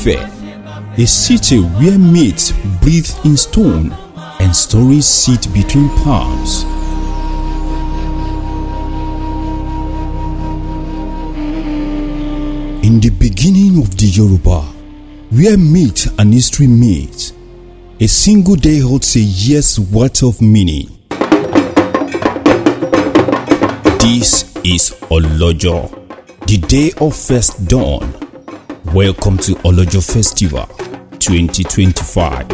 Ile-Ife, a city where myths breathe in stone and stories sit between palms. In the beginning of the Yoruba, where myth and history meet, a single day holds a year's worth of meaning. This is Olojo, the day of first dawn. Welcome to Olojo Festival 2025.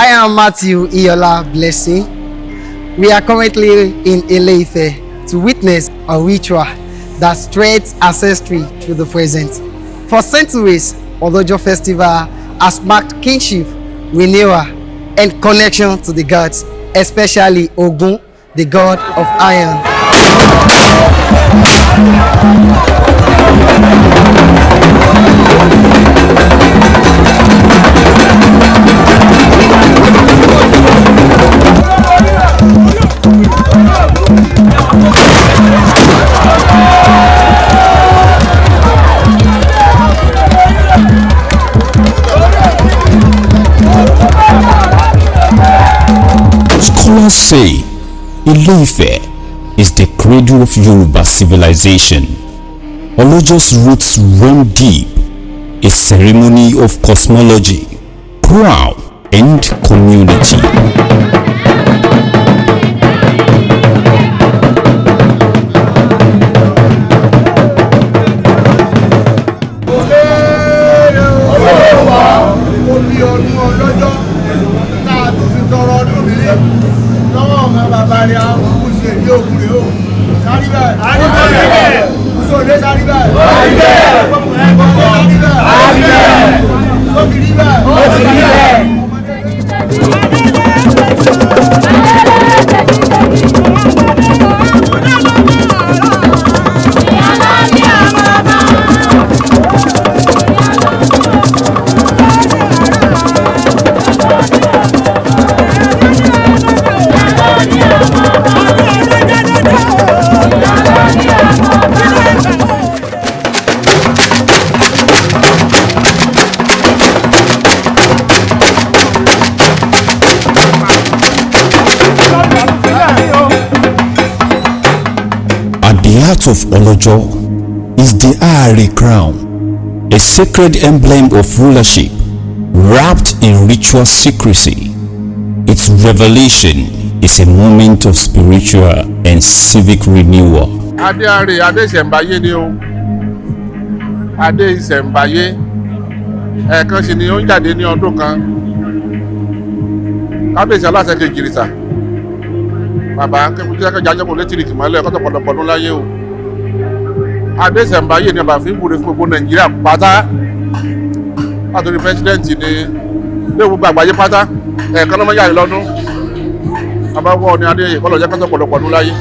I am Matthew Iola Blessing. We are currently in Ile-Ife to witness a ritual that threads ancestry to the present. For centuries, Olojo Festival has marked kinship, renewal, and connection to the gods, especially Ogun, the god of iron. Scholars say Ile-Ife is the cradle of Yoruba civilization. Olojo's roots run deep, a ceremony of cosmology, crown, and community. Ó bí ọdún ọlọ́jọ́ tá a tún fi tọrọ ọdún mìíràn lọ́wọ́ ọmọ bàbá rẹ̀ àwọn kùsùn èdè òkú rẹ̀ ó sáré bẹ́ẹ̀ kùsùn òde sáré bẹ́ẹ̀ sáré bẹ́ẹ̀ sókìrí bẹ́ẹ̀. At the heart of Olojo is the Aare crown, a sacred emblem of rulership wrapped in ritual secrecy. Its revelation is a moment of spiritual and civic renewal. Adé Àrè, adé ìṣẹ̀ǹbáyé ni o. Adé ìṣẹ̀ǹbáyé, ẹ̀ẹ̀kan sì ni ó ń jáde ní ọdún kan. Kábíyèsí aláṣẹ kejì rìsà bàbá kẹkọọ jẹkọọ létí rìkì mọ́lẹ̀ kọ́tọ̀ pọ̀lọpọ̀ ọdún láyé o. Adé ìṣẹ̀ǹbáyé ni bàbá fi ń wúre fún gbogbo Nàìjíríà pátá, látòrí president ní ní gbogbo àgbáyé pátá. Ẹ̀ẹ̀kan ló máa ń jáde lọ́dún. Bàbá wọ ni adé ìkọlọ̀ jẹ́ kọ́tọ̀ pọ̀lọpọ̀ ọdún láyé.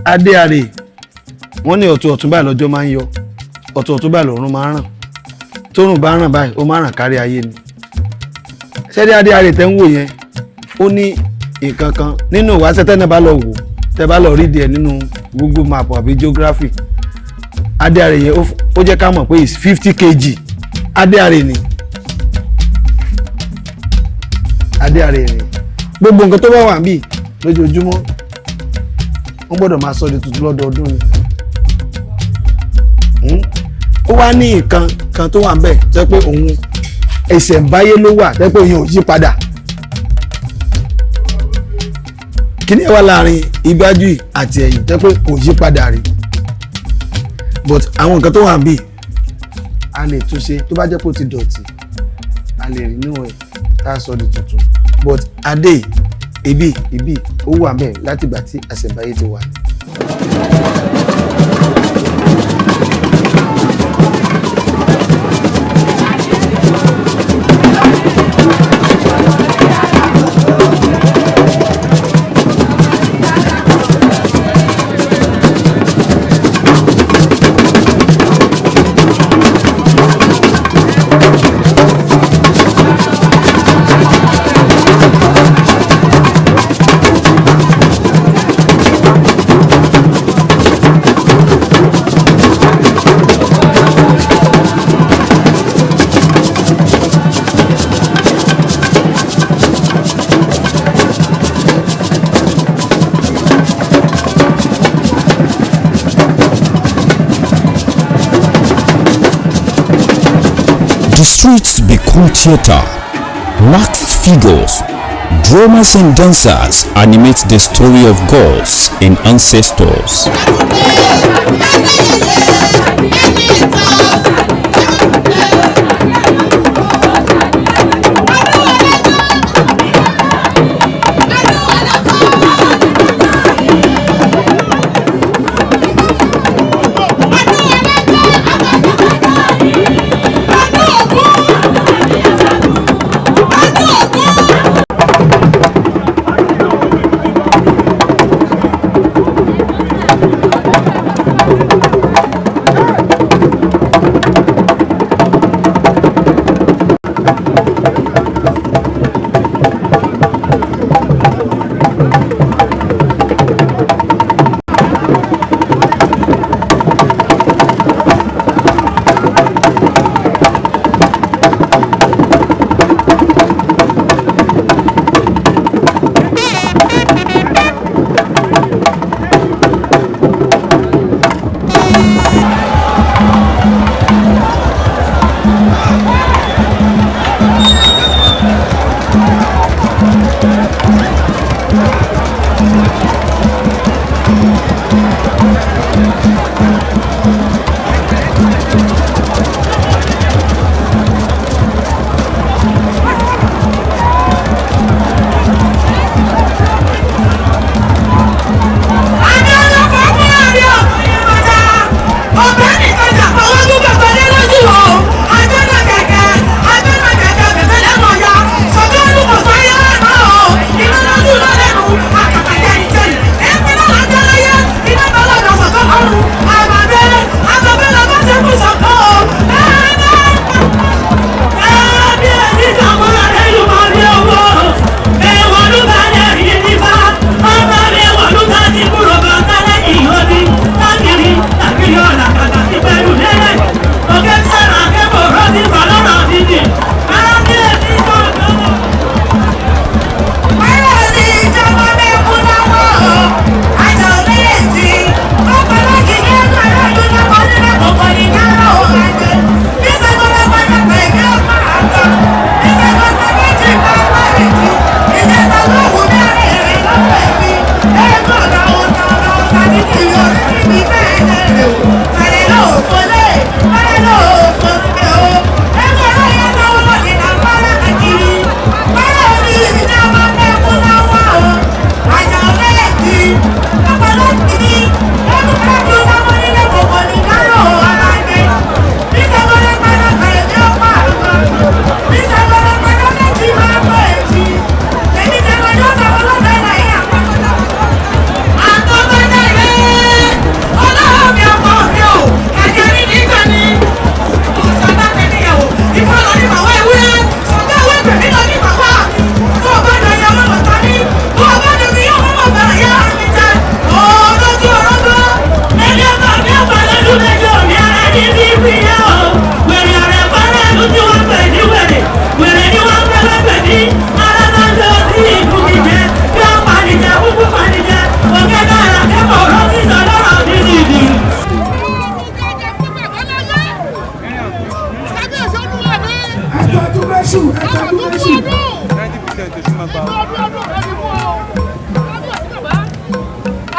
Adéarè, wọ́n ní ọ̀tún ọ̀tún báyìí lọ́jọ́ máa ń yọ, ọ̀tún ọ̀tún báyìí lọ́run máa ń ràn. Tóòrùn bá ràn báyìí, ó máa ràn kárí ayé ni. Ṣẹ́dí Adéarè tẹ́ ń wò yẹn, ó ní nǹkan kan nínú ìwáṣẹ̀ tẹ́ náà bá lọ wò, tẹ́ bá lọ rí díẹ̀ nínú Google Map àbí geography. Adéarè yẹn, ó jẹ́ ká mọ̀ pé is 50 kg. Adéarè ni, Adéarè ni. Gbogbo nǹkan tó bá wà níbí lójoojúmọ́, wọ́n gbọ́dọ̀ máa sọ di tuntun lọ́dọọdún ni. Ó wá ní nǹkan kan tó wà ń bẹ̀ tó jẹ́ pé òun ìṣẹ̀ǹbáyé ló wà, tó jẹ́ pé òun ò yí padà. Kíní ẹ̀ wà láàrin iwájú yìí àti ẹ̀yìn tó jẹ́ pé kò yí padà rí, but àwọn nǹkan tó wà níbí a A lè túnṣe tó bá jẹ́ pé ó ti dọ̀tí, a lè renew ẹ̀ tá a sọ di tuntun, but adé ibi ibi ó wà mẹ́ẹ̀ látìgbà tí àṣẹ̀ǹbáyé ti wà. The streets become theater. Masked figures, drummers and dancers animate the story of gods and ancestors.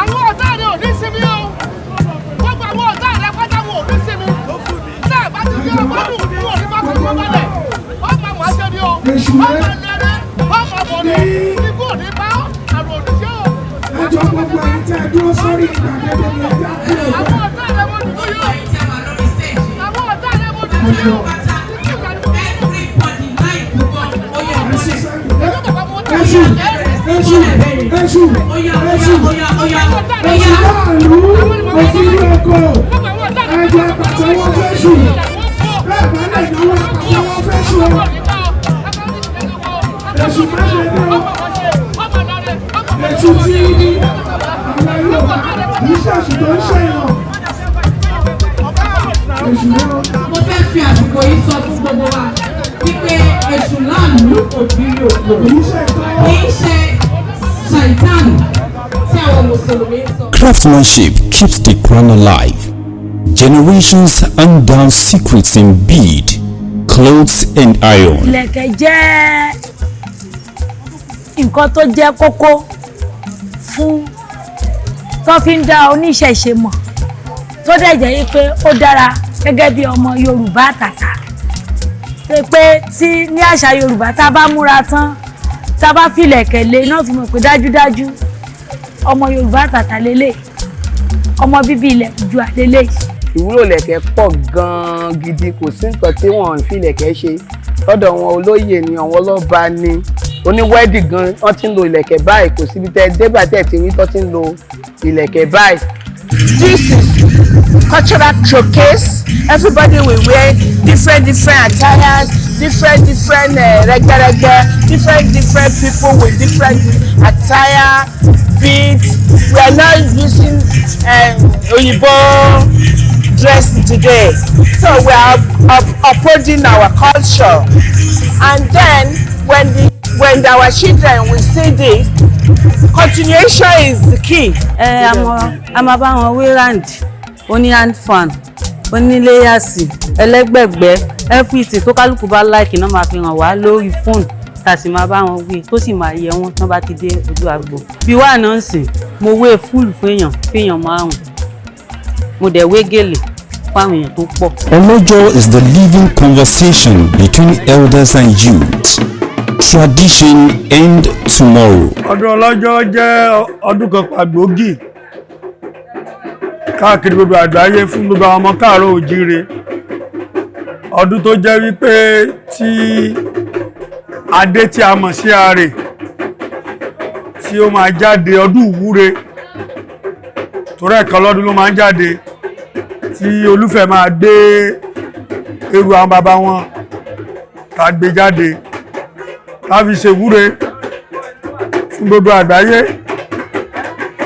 Àwọn ọ̀tá rẹ̀ ò ní sinmi o. Gbogbo àwọn ọ̀tá rẹ̀ pátá wọn ò ní sinmi. Tá a bá ti rí ọgbọ́n. Èṣù Ọmọ rẹ̀ lẹ́rẹ́, ọmọ bọ̀dẹ̀, ikú ò ní bá ọ́, àrùn ò ní ṣe ọ́. Ẹjọ́, gbogbo ẹ̀yin tẹ́ ẹ dúró sórí ìgbàgede ní ẹja kúrò. Àwọn ọ̀tá rẹ̀ mo dùn yóò. Àwọn ọ̀tá rẹ̀ mo dùn yóò. Èṣù, Èṣù, Èṣù, Èṣù, Èṣù láàlú òfin oko. Ẹjọ́, pàtẹ́wọ́ fẹ́ṣù. Bẹ́ẹ̀ bá lè náwó, pàtẹ́wọ́ fẹ́ṣù o. Èṣù má ṣe dé o. Èṣù tí ní àwọn Yorùbá kì í ṣèṣù tó ń ṣèyàn. Èṣù náà. Mo fẹ́ fi àsìkò yìí sọ fún gbogbo wa wípé èṣù láàlú òbírí òkú Kì í ṣe ìtọ́. Kì í ṣe ṣàìtàn tí àwọn mùsùlùmí ń sọ. Craftsmanship keeps the crown alive. Generations hand down secrets in bead, clothes, and iron. Ìlẹ̀kẹ̀ jẹ́ nǹkan tó jẹ́ kókó fún tó fi ń dá oníṣẹ̀ṣe mọ̀, tó dẹ̀ jẹ́ yí pé ó dára gẹ́gẹ́ bí ọmọ Yorùbá àtàtà, pé pé tí ní àṣà Yorùbá, tá a bá múra tán, tá a bá fìlẹ̀kẹ̀ lé náà, fi mọ̀ pé dájúdájú ọmọ Yorùbá àtàtà lélẹ̀, ọmọ bíbí ilẹ̀ Oòduà lélẹ̀. Ìwúlò lẹ̀kẹ̀ pọ̀ gan-an gidi. Kò sí nǹkan tí wọ́n ń fi ìlẹ̀kẹ̀ ṣe lọ́dọ̀ wọn. Olóyè ni, àwọn ọlọ́ba ni, oníwẹ́dì gan, wọ́n ti ń lo ìlẹ̀kẹ̀ báyìí. Kò síbi tẹ́ débà tẹ́ ti rí tó ti ń lo ìlẹ̀kẹ̀ báyìí. This is cultural showcase. Everybody will wear different different attires, different different rẹgbẹrẹgbẹ, different different people with different attire, beads. We are not using Oyinbo dress today, so we are upholding our culture. And then when our children will see this, continuation is the key. Ẹ a mọ a máa bá wọn wé round, oní hand fan, oní layers, ẹlẹ́gbẹ̀gbẹ́, everything tó kálukú bá like náà máa fi hàn wá lórí fóònù, tá a sì máa bá wọn wé, tó sì máa yẹ wọn tán bá ti dé ojú àgbo. Bí wà náà ń sìn, mo wé full fún èèyàn márùn, mo dẹ̀ wé gèlè fún àwọn èèyàn tó pọ̀. Olojo is the living conversation between elders and youth, tradition and tomorrow. Ọdún ọlọ́jọ́ jẹ́ ọdún kan pàgbógì káàkiri gbogbo àgbáyé fún gbogbo àwọn ọmọ káàárọ̀ òjíire. Ọdún tó jẹ́ wípé tí adé tí a mọ̀ sí ààrẹ tí ó máa jáde, ọdún ìwúre, torí ẹ̀kan lọ́dún ló máa ń jáde, tí olúfẹ̀ máa gbé eru àwọn bàbá wọn tá a gbé jáde, tá a fi ṣèwúre fún gbogbo àgbáyé,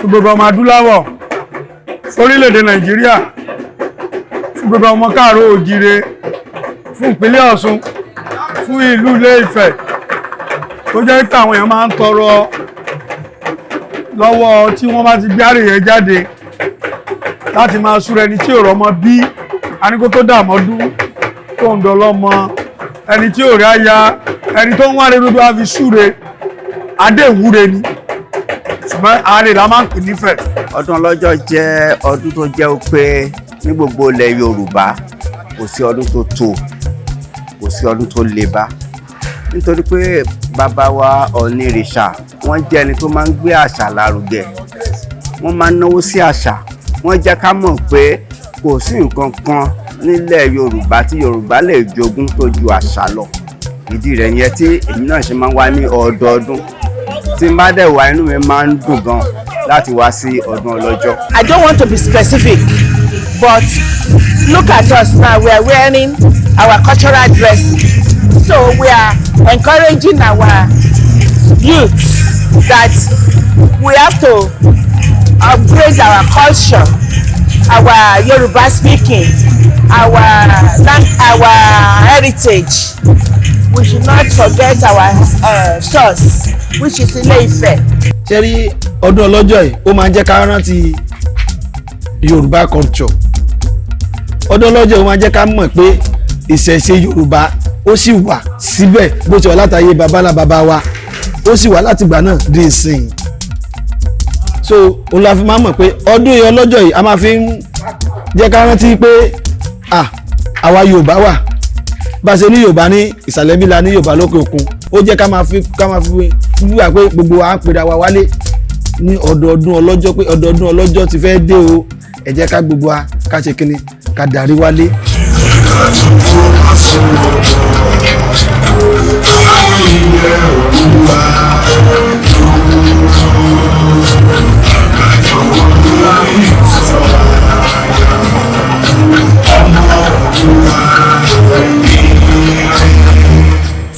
fún gbogbo ọmọ adúláwọ̀, fórílẹ̀-èdè Nàìjíríà, fún gbogbo ọmọ káàárọ̀ òjíire, fún ìpínlẹ̀ Ọ̀ṣun, fún ìlú Ilé Ifẹ̀, tó jẹ́ pé àwọn èèyàn máa ń tọrọ lọ́wọ́ tí wọ́n bá ti gbé àrè yẹn jáde láti máa súra ẹni tí ò rọ́mọ bí aníkó tó dàmọ́dún tó ń dọlọ́mọ, ẹni tí ò rí aya, ẹni tó ń wá rere wá fi súre. Adé ìwúre ni, ṣùgbọ́n ààrẹ la máa ń pè nífẹ̀ẹ́. Ọdún ọlọ́jọ́ jẹ́ ọdún tó jẹ́ pé ní gbogbo ilẹ̀ Yorùbá, kò sí ọdún tó tó, kò sí ọdún tó le bá, nítorí pé bàbá wa Ọ̀nìrìṣà, wọ́n jẹ́ ẹni tó máa ń gbé àṣà lárugẹ, wọ́n máa ń náwó sí àṣà. Wọ́n jẹ́ ká mọ̀ pé kò sí nǹkan kan nílẹ̀ Yorùbá tí Yorùbá lè jogún tó ju àṣà lọ. Ìdí rẹ̀ yẹn tí èmi náà ṣe máa ń wá ní ọdọọdún. Tí n bá dẹ̀ wá, inú mi máa ń dùn gan láti wá sí ọdún ọlọ́jọ́. I don't want to be specific, but look at us now. We are wearing our cultural dress. So we are encouraging our youth that we have to upgrade our culture, our Yoruba speaking, our heritage. We should not forget our source, which is Ile-Ife. Ṣé rí ọdún ọlọ́jọ́ yìí, ó máa ń jẹ́ ká rántí Yorùbá culture. Ọdún ọlọ́jọ́ yìí, ó máa ń jẹ́ ká mọ̀ pé ìṣẹ̀ṣe Yorùbá ó sì wà síbẹ̀ bó ti wà látàyè babalá baba wa, ó sì wà látìgbà náà di ìsìn. So òun la fi máa mọ̀ pé ọdún yìí, ọlọ́jọ́ yìí, a máa fi ń jẹ́ ká rántí pé ah, àwa Yorùbá wà. Bá a ṣe ní Yorùbá ní ìsàlẹ̀ bí la ní Yorùbá lókè òkun, ó jẹ́ ká máa fi wíwà pé gbogbo wa ń pera wa wálé ní ọdọọdún ọlọ́jọ́, pé ọdọọdún ọlọ́jọ́ ti fẹ́ dé o, ẹ jẹ́ ká gbogbo wa ká ṣe kíni, ká darí wálé.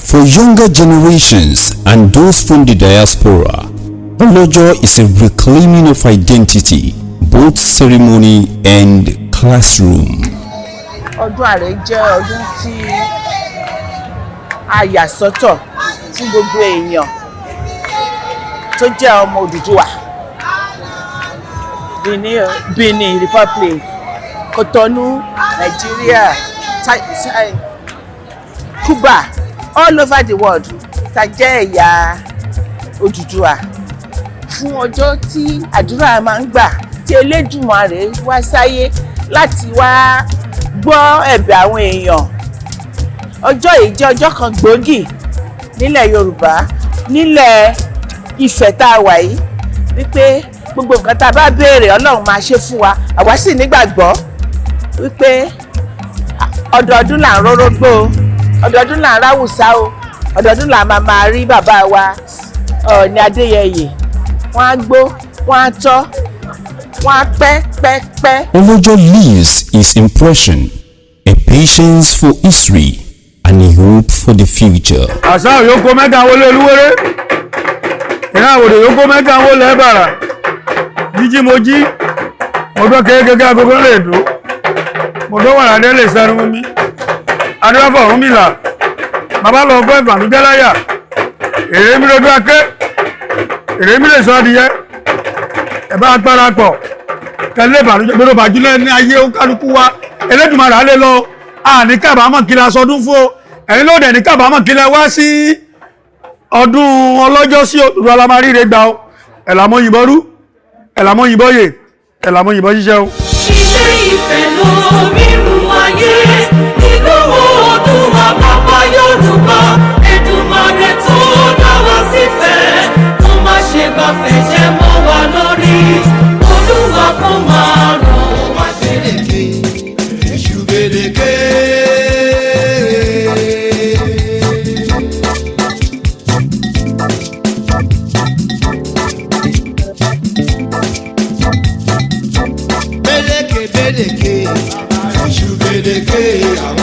For younger generations and those from the diaspora, Olojo is a reclaiming of identity, both ceremony and classroom. Ọdún Àrè jẹ́ ọdún tí a yà sọ́tọ̀ fún gbogbo èèyàn tó jẹ́ ọmọ Odùduwà, Benin Republic, Cotonou, Nigeria, Cuba, all over the world, tá jẹ́ ẹ̀yà Odùduwà, fún ọjọ́ tí àdúrà máa ń gbà, tí Elédùmarè wá sáyé láti wá gbọ́ ẹ̀bẹ̀ àwọn èèyàn. Ọjọ́ yìí jẹ́ ọjọ́ kan gbòógì nílẹ̀ Yorùbá, nílẹ̀ Ifẹ̀ tá a wà yìí, wípé gbogbo nǹkan tá a bá béèrè, Ọlọ́run máa ṣe fún wa. Àwa sì nígbàgbọ́ wípé ọdọọdún là ń rórógbó o, ọdọọdún là ń ráwùsá o, ọdọọdún là máa máa rí bàbá wa Ọọ̀ni Adéyẹyè. Wọ́n á gbó, wọ́n á tọ́, wọ́n á pẹ́ pẹ́ pẹ́. Olojo leaves his impression, a patience for history and a hope for the future. Àṣà yòókù mẹ́ta wọlé olúwéré, ìran àwòdè yòókù mẹ́ta wọlé ẹ̀bàrà. Jíjí mo jí, mo gbọ́ kékeré agogo lè dùn, mo gbọ́ wàrà dé lè sẹ́nu mi. Adúláfọ̀ Ọ̀rúnmìlà, bàbá lọ fún ìbànújẹ́ láyà. Èrè mi lójú aké, èrè mi lè sọ adìyẹ. Ẹ bá parapọ̀ kẹlẹ́ ìbànújẹ́ gbọdọ̀ bàjúlẹ̀ ní ayé kálukú wa. Elédùmarè á lè lọ àní kábàámọ̀ kí la sọdún fún o. Ẹ̀yin ló dẹ̀ ní kábàámọ̀ kí la wá sí ọdún ọlọ́jọ́ sí òdùdú alámaríire gbà o. Ẹ̀làmọ́ yìnbọn rú, ẹ̀làmọ́ yìnbọn yè, ẹ̀làmọ́ yìnbọn ṣiṣẹ́ o. Ilé Ifẹ̀ lómìnú ayé, ìlú Oòduà, bàbá Yorùbá. Èdùmàrè tó dá wa sífẹ̀, kó má ṣe gbàfẹ́ jẹ́ mọ́ wa lórí. Olúwa kó máa ràn wá. Gbèdéke èṣù gbèdéke. Gbèdéke gbèdéke èṣù gbèdéke àwọn.